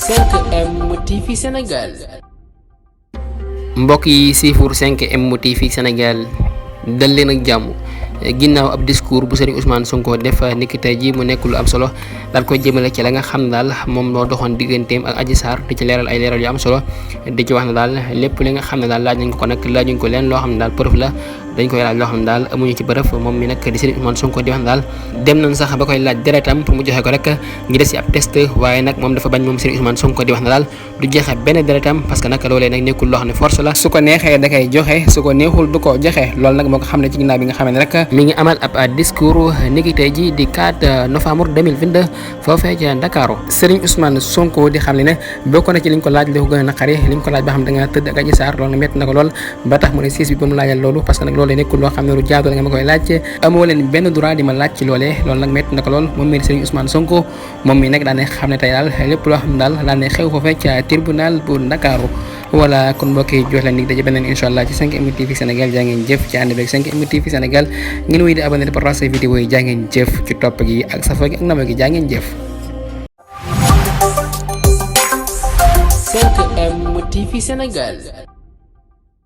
5M TV Sénégal. mbokk yi siifur 5M TV Sénégal dal leen ak jàmm ginnaaw ab discours bu Serigne Ousmane Sonko def niki tey ji mu nekk lu am solo daal koy jëmale ci la nga xam ne daal moom moo doxoon digganteem ak Adji Sarr di ci leeral ay leeral yu am solo di ci wax ne daal lépp li nga xam ne daal laaj nañ ko nag laajuñ ko leen loo xam ne daal preuve la dañ koy laaj loo xam ne daal amuñu ci bërëf moom mi nag di Serigne Ousmane Sonko di wax ne daal dem nañ sax ba koy laaj deretam pour mu joxe ko rek ngi des ci ab test waaye nag moom dafa bañ moom Serigne Ousmane Sonko di wax ne daal du joxe benn deretam parce que nag loolee nag nekkul loo xam ne force la su ko neexee da koy joxe su ko neexul du ko joxe loolu nag moo ko xam ne ci ginnaaw bi nga xam ne rek mi ngi amal ab discours niki tey ji di 4 novembre 2022 foofee ca Ndakaaru Serigne Ousmane Sonko di xam ne bokk na ci liñ ko laaj li ko gën a naqari liñ ko laaj ba xam da nga tëdd ak Adji Sarr loolu nag métti na ko lool ba tax mu ne siis bi ba mu laajal loolu parce que nag loolee nekkul loo xam ne lu jaadu la nga ma koy laaj amoo leen benn droit di ma laaj ci loolee loolu nag métti na ko lool moom mi Serigne Ousmane Sonko moom mi nag daan ne xam ne tey daal lépp loo xam ne daal daan ne xew foofee ca tribunal bu Ndakaaru voilà kon mbokk yi jox leen dig daje beneen incha allah ci 5M TV Sénégal jaa ngeen jëf ci ànd beeg 5M TV Sénégal ngeen wéy di abonné di partager vidéo yi jaa ngeen jëf ci topp gi ak safo gi ak nama gi jaa ngeen jëf 5M TV Sénégal.